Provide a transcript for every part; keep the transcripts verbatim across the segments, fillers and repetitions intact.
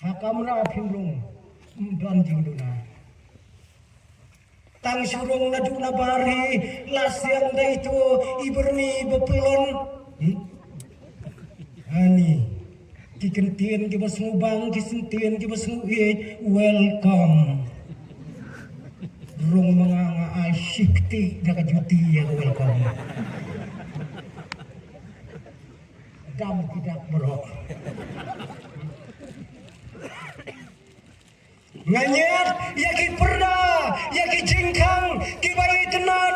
Ha kamra phim rung, ym don jingduna. Tang shu rung naduh nabar hi, la siang da ito i byrni ba pyllun. Hmm? Ani, ki kyntien kiba sngewbang, ki syntien kiba sngewieit, welcome. Rung ma nga, nga ai shi kti da ka juti ïa ka welcome. Dam ki dak baroh. Nga ñiad ïa ki pyrda, ïa ki jingkhang kiba itynnad,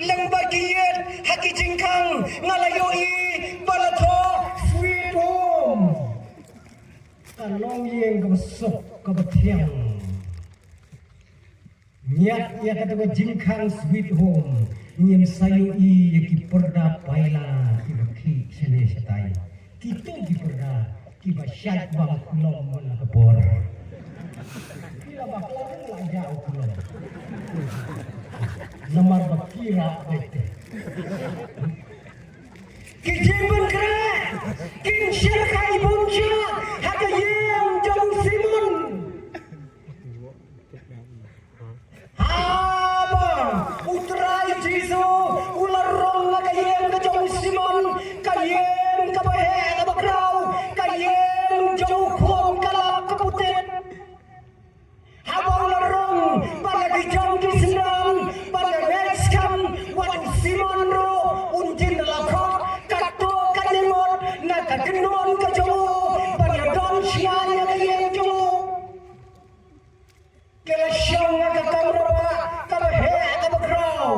lem bad ki ïit ha ki jingkhang, nga la ïohi ba la thoh Sweet Home. Ka longïing kaba suk kaba thiang. Ñiad ïa kata ka jingkhang Sweet Home, ngin sa ïohi ïa ki pyrda paila kiba khih shane shatai. Kito ki pyrda kiba shait bam u lum man la ka por. Ki la bakla la ja u lum. Namar ba ki rah beit te. Ki jingpynkhreh kin shyrkhei bun sha ha ka ïing jong u Simon. Haba u Trai Jisu u la rung ha ka ïing ka jong u Simon, ka ïing kaba heh kaba khraw, ka ïing jong u khun ka lap ka putit. Haba u la rung bad la ki jong ki synran, bad la leit skhem, wat u Simon ruh un jin da la khot katto katne ngut na ka kynhun ka jong u, bad ïa don sha ïa ka ïing jong u. Ki la shong ha ka kamra ba kaba heh kaba khraw.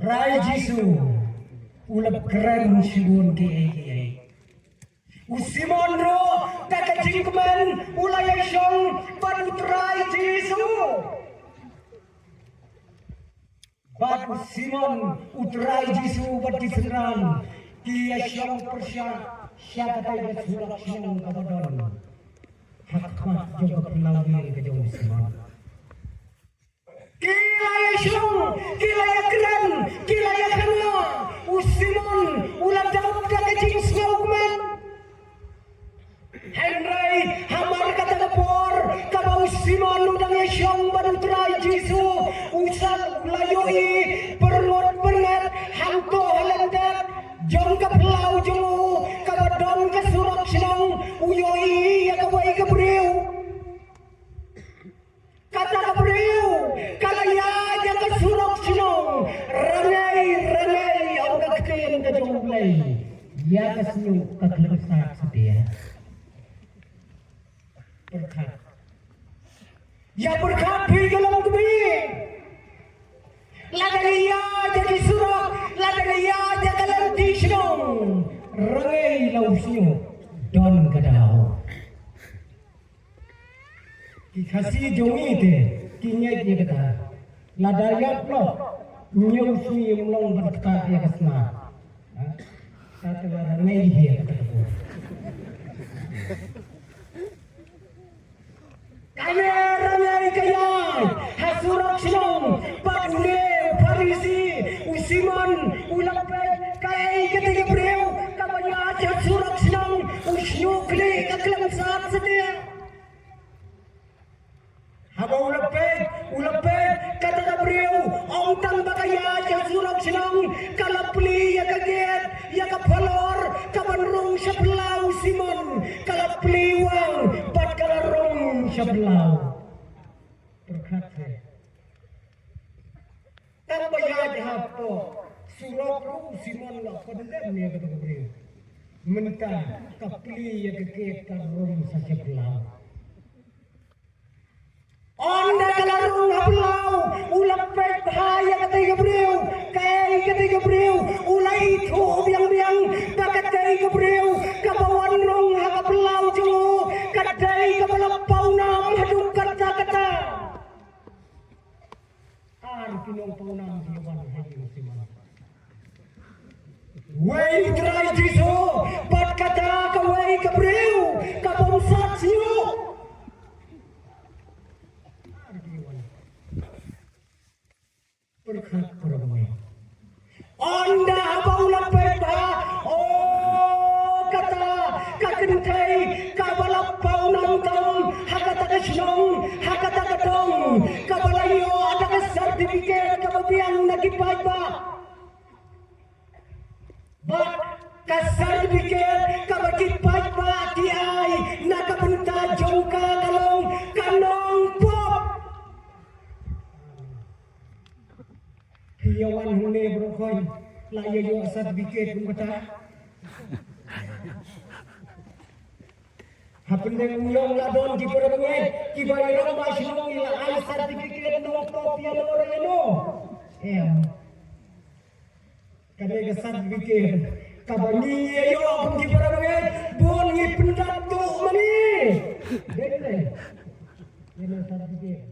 Trai Jisu u la kren shibun kiei kiei. U Simon ruh da ka jingkmen u la ïashong bad u Trai Jisu. Bad u Simon, u Trai Jisu bad ki synran ki ïashong pyrshah sha katei ka surok shnong kaba don ha khmat jong ka phyllaw ïing ka jong u Simon. Ki la ïashong, ki la ïakren, ki la ïakynnoh. U Simon u la dap da ka jingsngewkmen. Hynrei hamar kata ka por kaba u Simon u dang ïashong bad u Trai Jisu, u sa la ïohi pyrngut pyrngat hangto ha lyndet jong ka phyllaw jong u kaba don ka surok shnong, u ïohi ïa kawei ka briew. Kata ka briew ka la ïaid ïa ka surok shnong, rangei rangei, ong ka ktien ka jong U Blei, ïa ka shñiuh ka khlem sat satia. Pyrkhat. Ïa pyrkhat phi ka long kmie. Lada ngi ïaid ïa ki surok, lada ngi ïaid ïa ka lynti shnong, rangei la u shñiuh, don ka daw. Ki Khasi jong ngi te ki ngeit ïa kata. Lada ïap noh, ñiew sui ym long ban ktah ïa ka sla. Ha? Kata la rangei hi ïa kata ka por. Kane rangei ka ïaid ha surok shnong, bad une u Pharisi u Simon u la peit kaei kata ka briew kaba ïaid ha surok shnong, u shñiuh khlieh ka khlem sat satia. Haba u la peit, u la peit kata ka briew, ong tang ba ka ïaid ha surok shnong, ka la plie ïa ka gate, ïa ka phalor kaban rung sha phyllaw u Simon, ka la plie wang bad ka la rung sha phyllaw. Pyrkhat se. Tang ba ïaid hapoh surok ruh u Simon la condemn ïa kata ka briew. Mynta ka plie ïa ka gate, ka rung sa sha phyllaw. Ynda ka la rung ha phyllaw, u la peit bha ïa katei ka briew, kaei katei ka briew, u la ithuh biang biang ba katei ka briew kaba wan rung ha ka phyllaw jong u ka dei kaba la pawnam haduh katta katta. Ar ki nongpawnam ki wan ha ïing u Simon. Wei u Trai Jisu bad kata kawei ka briew ka bym sat shñiuh. Ar ki wan. Pyrkhat para bangeit. Ynda haba u la peit bha, o kata, kata Kynthei kaba la paw nongkam ha kata ka shnong, ha kata ka dong, kaba la ïoh kata ka certificate kaba biang na ki paidbah. Bad ka certificate kaba ki paidbah ki ai na ka bynta jong ka ka long ka nongpop. Phi ïa wan hangne baroh khoit la ïa ïoh certificate kum kata. Hapdeng u ïong la don ki para bangeit kiba ïa rangbah shnong ïa la ai certificate nongpop ïa no ïa no. Em. Kane ka certificate kaba ngi ïa ïoh kum ki para bangeit bun ngi pyndap tuh mane. Dei ne? Ïa no certificate.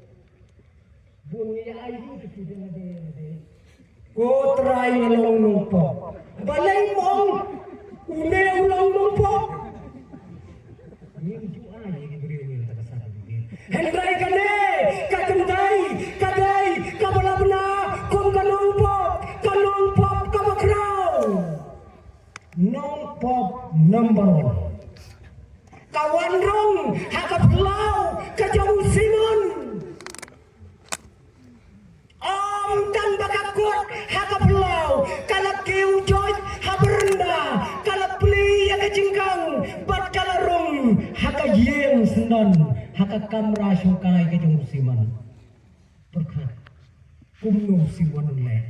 Bun ngi ïa ai hi ki dei dei dei. Ko Trai nga long nongpop. Balei mo ong une u long nongpop? Ngi ju ai ïa ki briew ngi kata ka certificate. Hynrei kane ka kynthei ka dei kaba la bna kum ka nongpop, ka nongpop kaba khraw. Nongpop number one. Ka wan rung ha ka phyllaw ka jong u Simon. Ym tang ba ka kut ha ka phyllaw, ka la kiew joit ha byrnda, ka la plie ïa ka jingkhang bad ka la rung ha ka ïing syndon, ha ka kamra shongkai ka jong u Simon. Pyrkhat kumno u Simon u leh.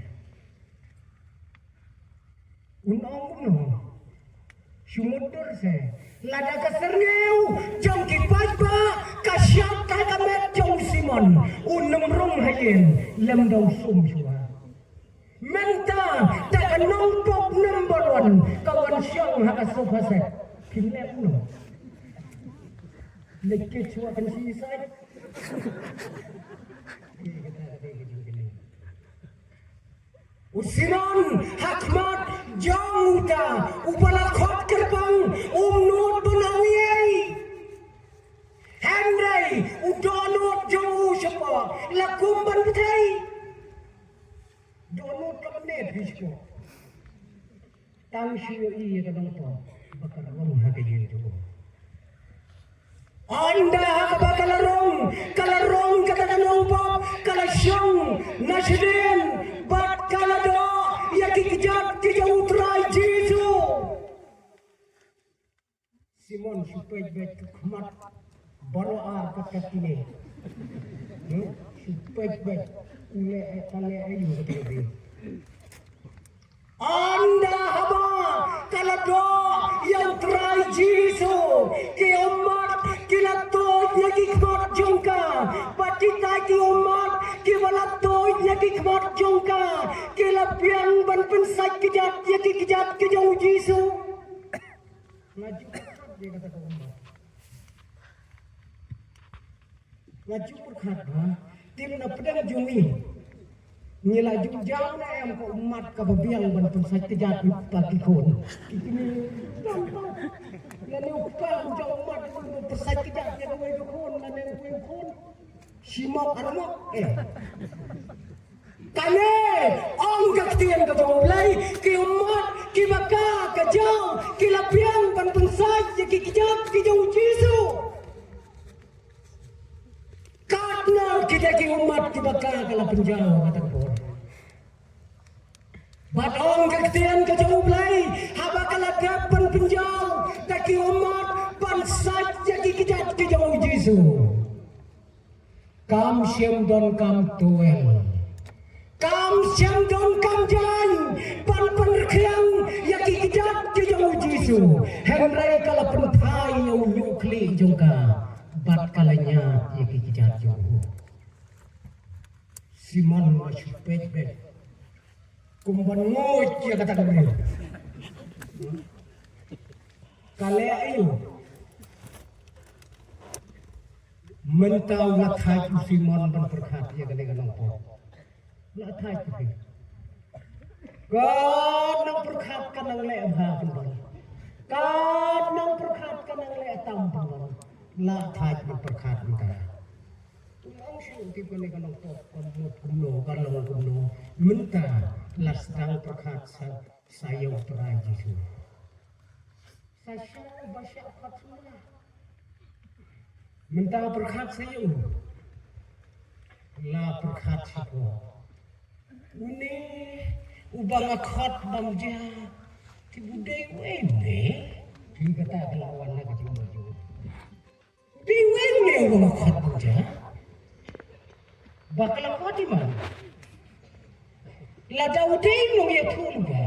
Un ong kumno? Shu mutdur se. Lada ka syrngiew jong ki paidbah ka shah ha ka met jong u Simon, un ym rung ha ïing lymda u sum shuwa. Mynta da ka nongpop number one ka wan shong ha ka sofa set. Phin leh kumno? Leit kit shuwa kan shi sait. U Simon ha khmat jong uta uba la khot kyrpang, um nud ban ong ei ei. Hynrei u dohnud jong u shapoh la kum ban pynthei. Dohnud ka mynne phi shapoh. Tang shu ïohi ïa ka nongpop ba ka rung ha ka ïing jong u. Ynda ha kaba ka la rung, ka la rung kata ka nongpop, ka la shong na shadien bad ka la doh ïa ki kjat ki jong u Trai Jisu. Simon shu peit beit ka khmat baroh ar kat kat kine. Hmm? Shu peit beit. U leh, ka leh aïu kata ka dei. Ynda haba ka la doh ïa u Trai Jisu, ki ummat ki la tuid ïa ki khmat jong ka. Bad kita ki ummat kiba la tuid ïa ki khmat jong ka ki la biang ban pynsait kjat ïa ki kjat ki jong u Jisu. Nga ju pyrkhat ïa kata ka ummat. Nga ju pyrkhat ba tip na pdeng jong ngi. Ngi la ju jaw ne em ka ummat kaba biang ban pynsait kjat ïa u kpa ki khun. Ki kmie. Lane u kpa u jaw ummat ban pynsait kjat ïa kawei ka khun lane kawei ka khun. Shimok armok eh. Kane ong ka ktien ka jong U Blei, ki ummat kiba ka ka jaw ki la biang ban pynsait ïa ki kjat ki jong U Jisu. Katno kita ki ummat kiba ka ka la pynjaw ha kata ka por. Bad ong ka ktien ka jong U Blei, haba ka la dep ban pynjaw da ki ummat ban sait ïa ki kjat ki jong U Jisu. Kam shym don kam tuel. Kam shym don kam jaiñ ban pynrkhiang ïa ki kjat ki jong U Jisu. Hynrei ka la pynphai ïa u ñiuh khlieh jong ka bad ka la ñiad ïa ki kjat jong u. Simon ma shu peit beit. Kum ban nguid ïa kata ka briew. Ka leh aïu? Mynta u la thait u Simon ban pyrkhat ïa kane ka nongpop. La thait ka phi. Ka nang pyrkhat ka nang leh bha pynban. Ka nang pyrkhat ka nang leh tam pynban. La thait ban pyrkhat mynta. Kum ong shu tip kane ka nongpop ka mut kumno ka long kumno. Mynta la sdang pyrkhat sa sa ïa U Trai Jisu. Sa sha ba sha khot sumar. Mynta pyrkhat sa ïa u. La pyrkhat sha ko. Une uba nga khot bam ja. Te u dei uei une? Te kata ka la wan na ka jingmut jong u. Dei uei une uba nga khot bam ja? Ba ka la khot i man. Lada u dei nongïathuhlypa,